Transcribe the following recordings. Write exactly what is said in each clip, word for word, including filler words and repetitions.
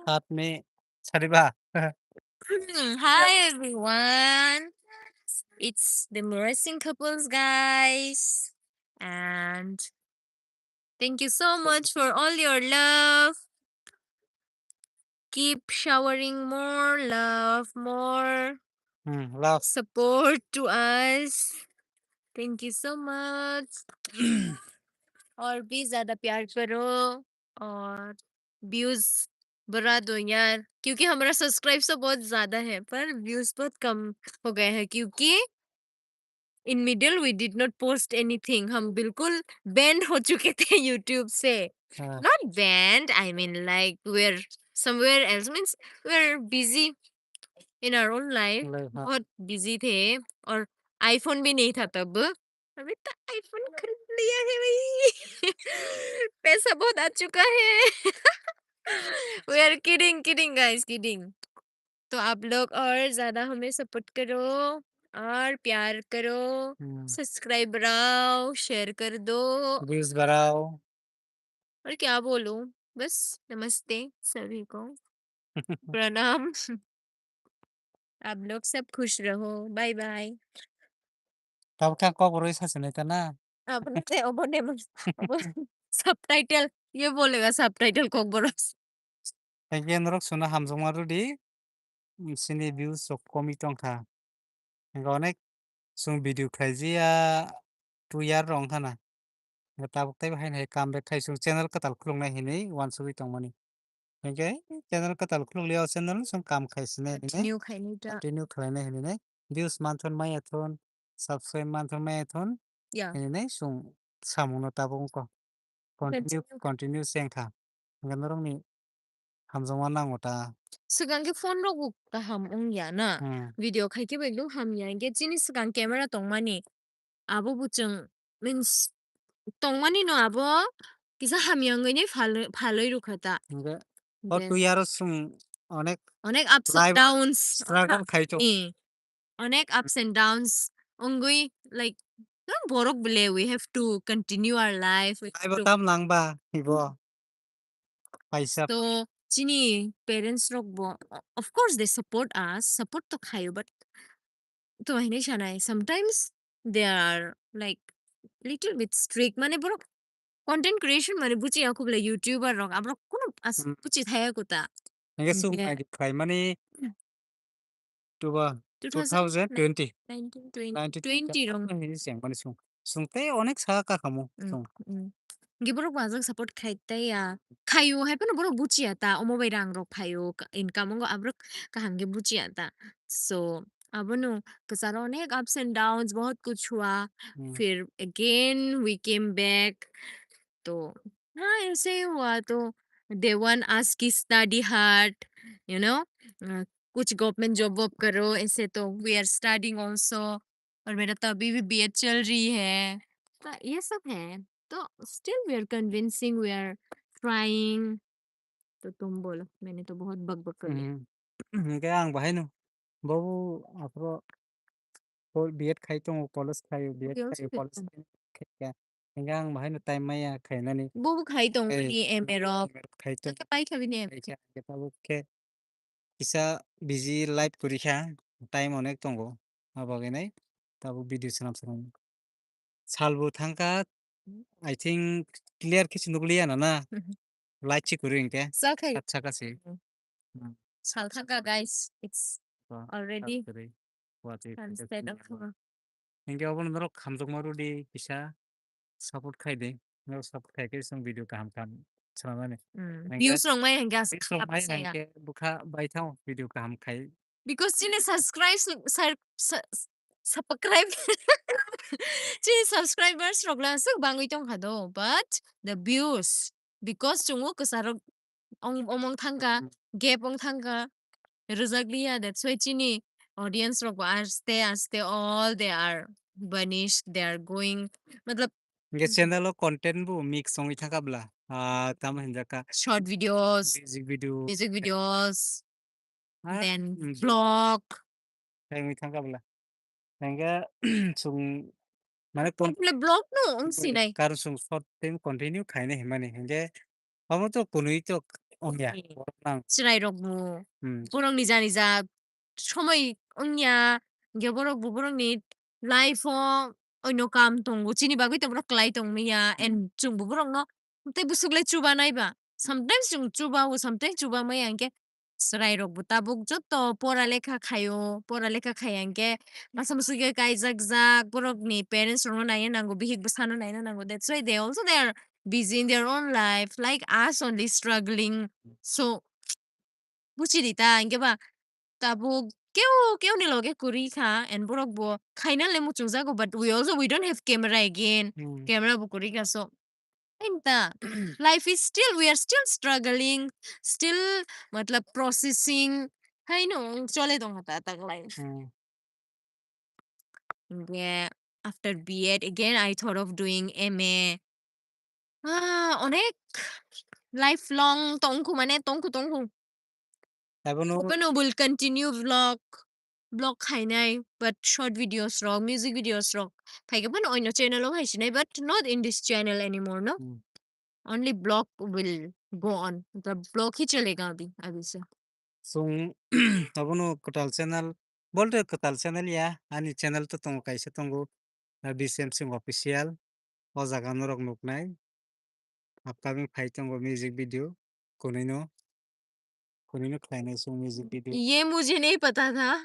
Hat me sariba. Hmm, hi everyone. It's the Murasing couples, guys. And thank you so much for all your love. Keep showering more love, more Hmm, love. support to us. Thank you so much. और भी ज्यादा प्यार करो और व्यूज बढ़ा दो यार, क्योंकि हमारा सब्सक्राइब्स तो बहुत ज्यादा है पर व्यूज बहुत कम हो गए हैं, क्योंकि in middle we did not post anything. हम बिल्कुल बैंड हो चुके थे यूट्यूब से. हाँ, Not banned, I mean, like, we're somewhere else, means we're busy in our own life. Life, हाँ. बहुत बिजी थे और आईफोन भी नहीं था तब. अभी तो आईफोन खरीद लिया है भाई. पैसा बहुत आ चुका है. We are kidding, kidding, guys, kidding. तो आप लोग और ज्यादा हमें सपोर्ट करो और प्यार करो. Hmm. सब्सक्राइब बढ़ाओ, शेयर कर दो. Views बढ़ाओ. और क्या बोलूं, बस नमस्ते सभी को. प्रणाम. आप लोग सब खुश रहो. Bye bye. Tabuk khe kok rwi sasinai ta na. Abo ne, abo ne, abo subtitle. ये बोलेगा subtitle kokborok. Hingke norok chwngno hamjakma rwdi. Sini views rok komwi tongkha. Hingke onek chwng video khlaijiya two year rok wngkha na. Hingke tabuk teibo haino hai come back khai chwng channel kwtal khuluknai hinwi uansugwi tongmani. Hingke channel kwtal khulukliya o channel chwng kam khai sinai hinwi Continue khainai ta. Continue khlainai hinwi views manthon maya thon, subscribe manthon maya thon. Yeah. Hinwi chwng samungno tabuk wngkha. Continue, Continue. Continue se wngkha. Hingke norokni hamjakma nango ta. Swkang khe phone rok bo kaham wngya na. Hmm. Video khai khe bo ekdom hamya. Hingke chini swkang camera tongmani. Abo bo chwng, means, tongmani no abo kisa hamya wngwi nai phalwi, phalwi rwkha ta. Hingke o Then two year o chwng onek onek ups and life downs struggle khai to. Eh. Onek ups and downs wngwi, like, no, borok bole, we have to continue our life, we have Life o to tam langba ibo. Paisa. So, chini parents rok bo, o-, of course they support us, support to khayo, but to hinwi sanai, sometimes they are, like, little bit strict, mane borok content creation mane buchi ya kubla YouTuber rok, aborok kuno as-, Hmm. buchi thaya kuta. Hingke chwng Hingke naidi khlai mani Hmm. tuba two thousand two thousand twenty. Nineteen, twenty, Nineteen twenty rong. Hini seng mani sung. Sung tei onek sa ka kamo Hmm, sung. Hmm. Hingke borok bo ajak support khai tei ya. Khayo hai phano borok buchiya ta, omo bai rang rok phaio, ka-, income ongo aborok kaham khe buchiya ta. So, abono kwcharo onek ups and downs, bahut kuch hua. Hmm. Phir again we came back. To, ha, aise hua to, they want us ki study hard, you know, uh, kuch government job wob karo, aise to we are studying also, aur mera to abhi bhi B Ed chal rahi hai. To ye sab hai. To still we are convincing, we are trying. To tum bolo, maine to bahut bak bak kar liya. Hmm. Hingke ang bahai no, babu aphro ko B Ed khai tongo, college khai, B Ed Yo khai, se college khai, khai ya. Hingke ang bahai no time maya khainani. Bo bo khai tong Eh, ni M A rok. M A rok khai tong. Khe pai kha bini M A. Khai kha, hingke tabuk khe kisa busy life kwrwi kha, time onek tongo. Abo bagwi nai tabuk video swnam swnam. Salbo thangkha, I think clear khe se nukliya na na. Light se kwrwi hingke. Sa khai. Sat saka se. Hmm. Hmm. Sal thangkha, guys. It's Ba, already sat kwrwi. Watwi sunset kwrwi. Of. Hingke obono norok hamjakma rwdi kisa support khai di. Norok support khai khe chwng video kaham kaham swnamnani. Hmm. Hingke views rok mai hingke as views rok khap mai saya. Hingke bwkha bai thang video kaham khai. Because chini subscribe, sir, sa-, subscribe. Chini subscribers rok le aswk bangwi tongkha do, but the views, because chungo kwcharo ong-, omong thangkha, gap ong thangkha, rwjakliya, that's why chini audience rok bo aste aste all they are vanished, they are going, matlab, Hingke channel o content bo mix wngwi thangkha bla, ah, tamo hinjak kha short videos, music video, music videos, ah, then music vlog. Tei wngwi thangkha bla. Hingke chwng mane kon-, Bole vlog no wng sinai. Karon chwng short time continue khainai hinmani. Hingke omo to kunui to Wngya, borok nang. Chwrairokbo Hmm. borok nija nija somoi wngya, hinkhe borokbo borokni life-o oino kam tongo, chini bagwi to borok kwlai tongmaya, Hmm. and chwngbo borokno tei bwswk le chubanai ba. Sometimes chwng chubao, sometimes chuba maya hinkhe chwrairokbo tabuk joto pora lekha khaio, pora lekha khaiya hinkhe masa musu khe kaijakjak, borokni parents rokno naina nango, bihik bwsano naina nango. That's why they also they are busy in their own life, like us only struggling. So, buchidi ta, hinkhe ba tabuk keu, keuni loge kwrwi kha, and borok bo khaina le muchungjago, but we also, we don't have camera again. Hmm. Camera bo kwrwi kha, so, Hain ta, life is still, we are still struggling, still, matlab, processing. Haino, chole tong kha ta, tak life. Hmm. Hinkhe, after B Ed, again, I thought of doing M A. Ah, onek lifelong tongkhu mane, tongkhu, tongkhu. Abono Obono will continue vlog, vlog khainai, but short videos rok, music videos rok. Phaikhe phano oino channel o phaisinai, but not in this channel anymore, no? Hmm. Only vlog will go on. The vlog hi chalega abhi, abhi se. Chwng abono kwtal channel, bolte kwtal channel ya, ani channel to tongo, kaisa tongo, ah, B C M Singh Official. O jaga norok nuknai. Upcoming phai tongo music video. Kunui no, kunui no khlainai chwng music video. Ye mujhe nahi pata tha.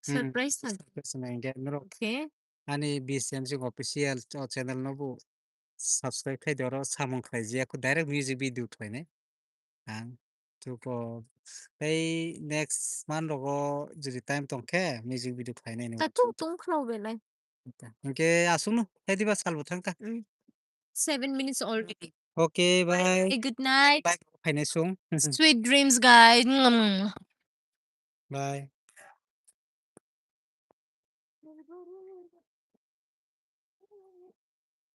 Hmm. Surprise tha. Surprise na hinkhe norok Okay. ani B C M Singh Official o channel no bo subscribe khai di, oro samung khlai jia kho, direct music video khlainai. Ang chuko tei next month rogo jodi time tong khe music video khlainai ni. Tatung tung khlau belai. Hinkhe aswkno, hai diba salbo thang ta. Mm. Seven minutes already. Okay, bye. Okay, good night. Bye, phainai sung. Sweet dreams, guys. Mwah, mwah, mwah. Bye.